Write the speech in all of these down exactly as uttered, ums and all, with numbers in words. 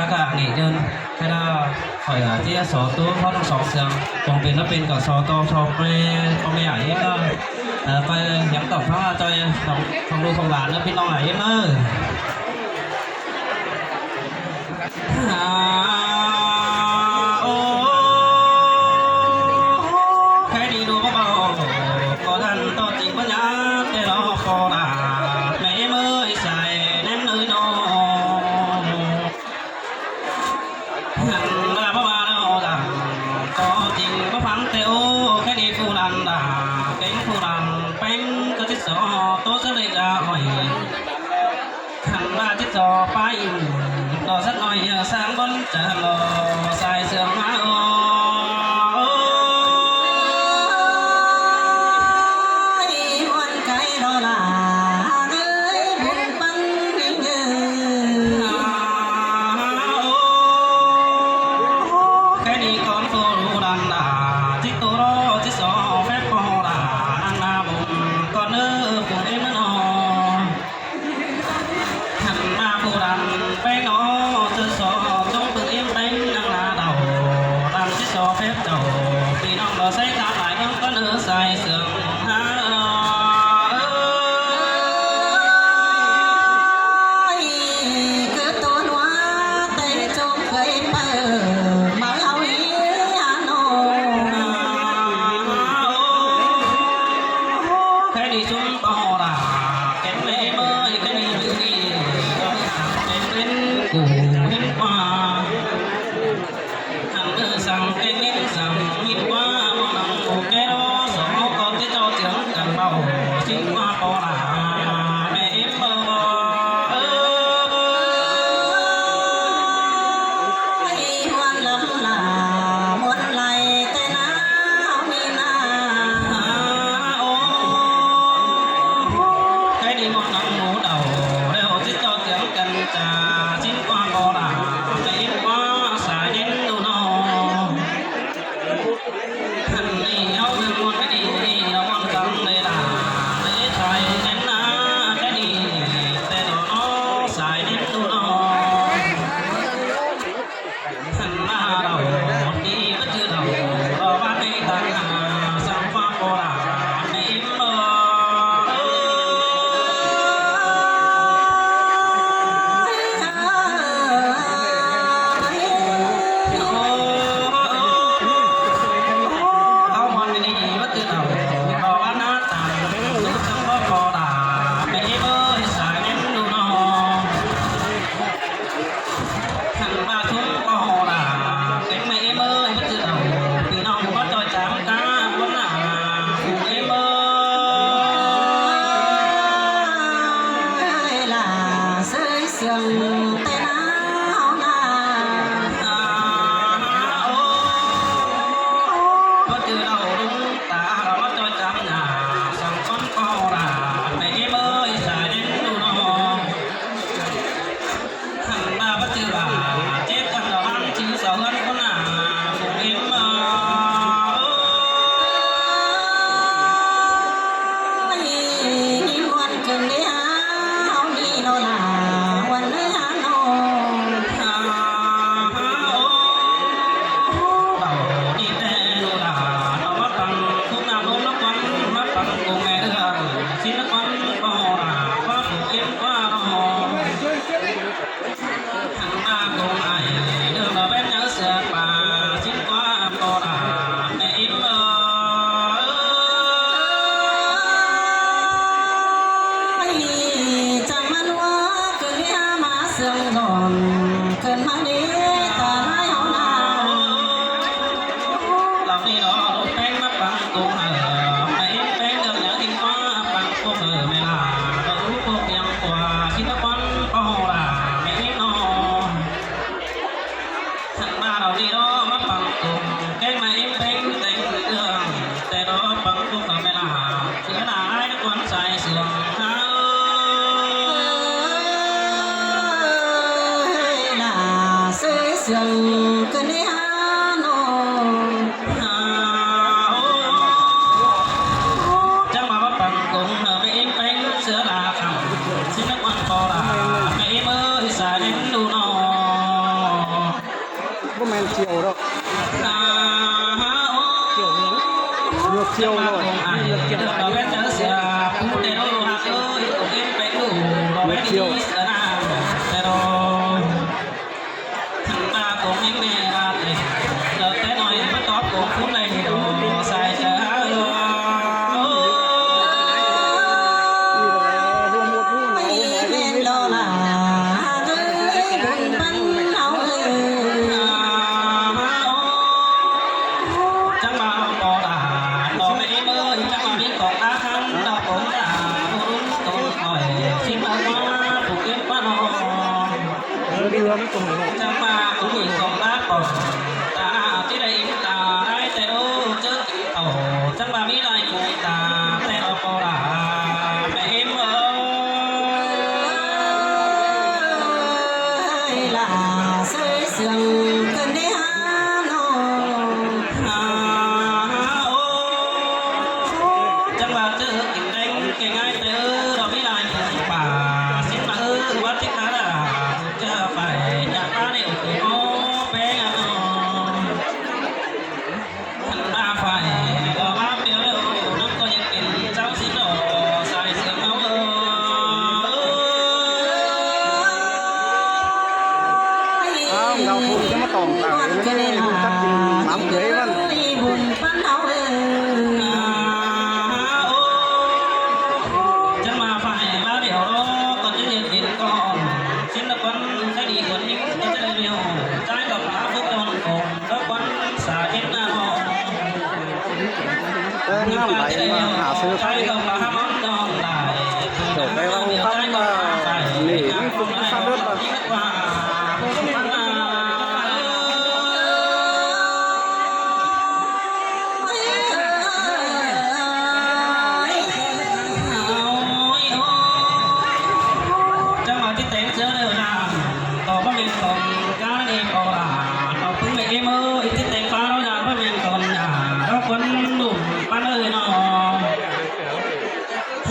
Các bạn nghỉ đơn, cái đó khỏi ở chia số tú có trong sáu trường, còn pên nó pên cả số tô số pre con mẹ ấy đó. Ờ, coi hiếm tổng thống là cho phòng, phòng đu phòng bản nó pin non là hiếm đó. À, ô, cái đi đu có bao, có đàn to chính có nhá, cái đó có là mẹ mới xài đến nơi nó. Hẳn là bác bà đâu rằng có chính có phán têu cái đi phu đàn đà, cái phu đàn bánh có chết gió tốt rất là ra hỏi. Hẳn là chết gió pa im, đó rất nói sang bón trở lo sai sương má ô. Ôi, muôn cái đó là ơi buôn băng. Cái đi con phu đàn đà, chích tô đó, chích gió phép pho đà, ăn là bụng con ơ, bụng em nó. Hẳn là phu đàn bánh nó, chích gió, chống bưng em bánh, ăn là đầu, đàn chích gió phép đầu, vì nó nó sẽ khá lại con con ơ, sai sương. Ơi, cứ tô nua tay trông cây bờ, mơ hao ý Hà Nội. Cái đi chúng ta là cái mê mới, cái đi đi, cái bên cũ, cái qua. Hẳn sang cái miếng sang miếng qua, món ăn của cái đó, sống có cái cho tiếng cần bảo, chính qua có là mẹ em mơ. Ơi, hoan lắm là muốn lại tên áo mi na. Ô, cái đi món ăn ngủ đầu, đều chỉ cho tiếng cần trà, chính qua có là mẹ em qua, xài đến đủ no. Hẳn đi nhau đừng một cái đi, đi nó còn căng đây là, để thoại đến na, cái đi, để đó nó xài đến đủ no. Hẳn là đầu, đi bất cứ đầu, đó bác đi tăng, à, sang qua cô là, đi mơ. Hẳn ba chúng có hồ là cái mẹ em ơi, bất cứ đầu, vì nó có cho chám cá, muốn là em ơi. Là dưới giường tên áo na. Bất cứ đầu đúng ta là bắt cho chám nhà, xong con có hồ là mẹ em ơi, xài đến đủ nó. Hẳn ba bất cứ bà, chết ăn đó ăn chứ sáu ăn con à, cũng em ơi. Đi muôn cơn đi hao đi nó là muôn nơi Hà Nội. Bảo đi tê nó là nó bắt bằng, cũng là bông nó quấn, bắt bằng cùng mẹ được, xin nó quấn, có hồ là, có hồ kiếm, có hồ. Hẳn ba công ai, đưa mà bên nhớ xưa qua, xin qua cô là mẹ im ơi. Chẳng mà lúa cứ đi mà sương giòn, cơn mưa đi ta mai hao na. Lòng đi đó, lũ peng mắc bằng cùng hở, mẹ im peng được nhớ đi qua, bằng cùng hở mẹ là, lũ cô kiêng qua, xin nó quán, có hồ là mẹ im nó. Hẳn ba đầu đi đó, mắc bằng cùng, cái mẹ im peng, peng được, tê đó, bằng cùng hở mẹ là, cứ là ai nó quán sai sương, hao. Ơi, là sai sương, cứ đi Hà Nội. Hao. Chẳng mà mắc bằng cùng, hở mẹ im peng, sửa là khẳng, xin nó quán có là, mẹ im ơi, sai đến đủ nó. ꞌmen chiêu đó. Chiêu, chiêu rồi. Chiêu. Áo ngao phun chứ mà tỏng tải nó chắc chắn mắm đấy mà. Ơ, ngắm đảy mà hả sư. Kiểu cái ông khắp mà nỉ cũng sắp đứt mà.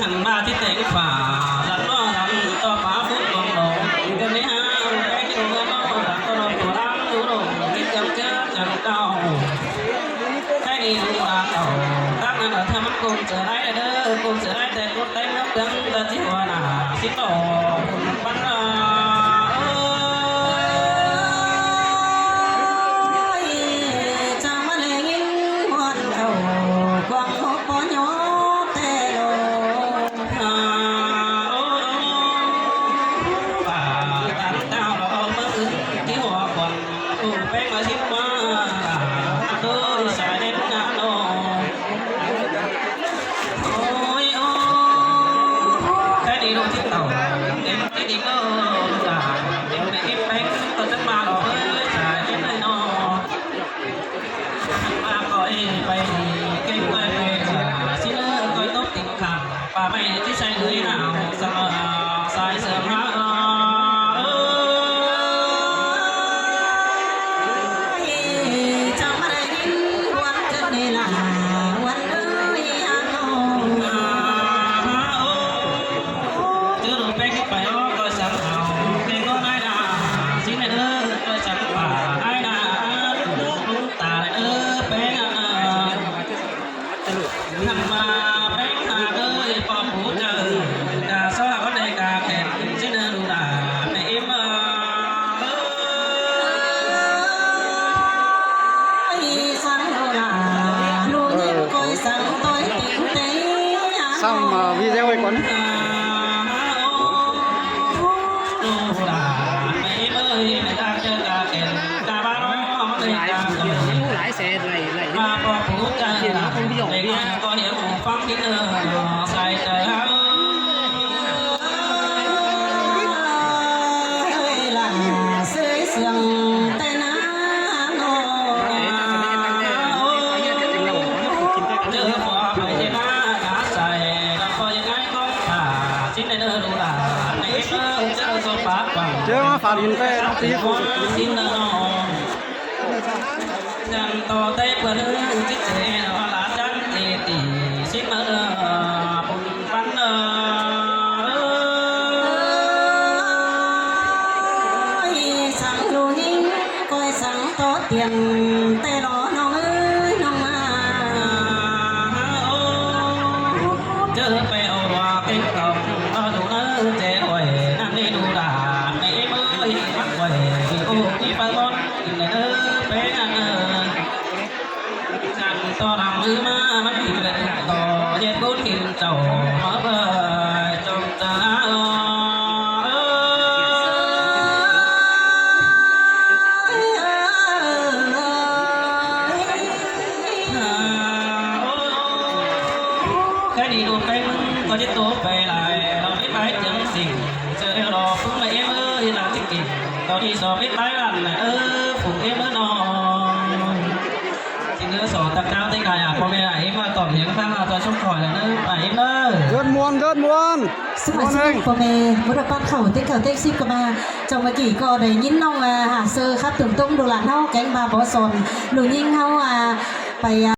Hẳn ba thí têng phả, lăn ꞌno lăn ꞌto phả phút bong bong, ꞌcọ ꞌnị hao, ꞌpéng ꞌchô ꞌnọ, lăn ꞌto ꞌnọ phô lăng, ꞌlụk ꞌnọ, ꞌnị chăm chớ chăm tau. Thái đi ꞌlụk la tau, tắc ꞌnặn lỏ ꞌthăm ꞌcốn ꞌchớ đảy đảy đơ, ꞌcốn ꞌchớ đảy đảy ꞌcốn đảy ꞌnọ tớng, đa ꞌchí hua nả, ꞌchí ꞌto, ꞌpắn la. Ơi, chang ꞌmá ꞌlẹ ꞌnghín ꞌhuan khảu, quang hốc ꞌpó nhó ꞌtẹ lo. Xong, ờ, video ấy con. Lái xe này, này, không bị ổn đi. Chứ mà phá điện về nó tí của. Dăn to té pơ ꞌlứ ꞌchí ꞌchẹ ꞌnọ ꞌlạ dăn ê tỉ síp ꞌmá ꞌlạ ꞌpứng ꞌpắn ꞌnớ. Ơi, săng ꞌlụk ꞌnhính ꞌcoi săng tót Tiên té lo ꞌnọng ơi ꞌnọng ꞌmá. Chớ pay au lua kéng cỏng, ꞌmá đu ꞌnớ ꞌchẹ ꞌuối, ꞌnặn đi đu đa, ꞌmẹ ꞌếm ơi, mắc ꞌuối, ô, đi pay ꞌmón, ꞌnớ, pay ꞌnặn ơ. Chăn to đăm ư ꞌmá, mắc đi lẹ, to, dết cốt hin chảu, ꞌmá bơi, chong ta ơ. Cái đi đu cái mưng có chết tố về lại, nó biết bái tiếng xỉn, giờ đeo đò phúng mày em ơi, là thích kỉnh, có đi so biết bái bạn mày ơ, phúng em ơ nó. Chính ơ so tạc cao tinh này à, con mẹ à, em mà tỏm hiếng phang là cho xúc khỏi là nó, à, em ơi. Good morning, good morning. Súp ꞌmá súp ꞌpọ ꞌme, báu đảy ꞌpăn khảu ꞌtếng khảu ꞌtếng síp ꞌcọ ꞌmá. Chong ꞌmá kỉ ꞌcọ đảy ꞌnghín ꞌnọng, à, hả sơ khắp tủm tốm đu lả ꞌháu kéng ꞌva bók son. Đu ꞌnhính ꞌháu, à, pay, à,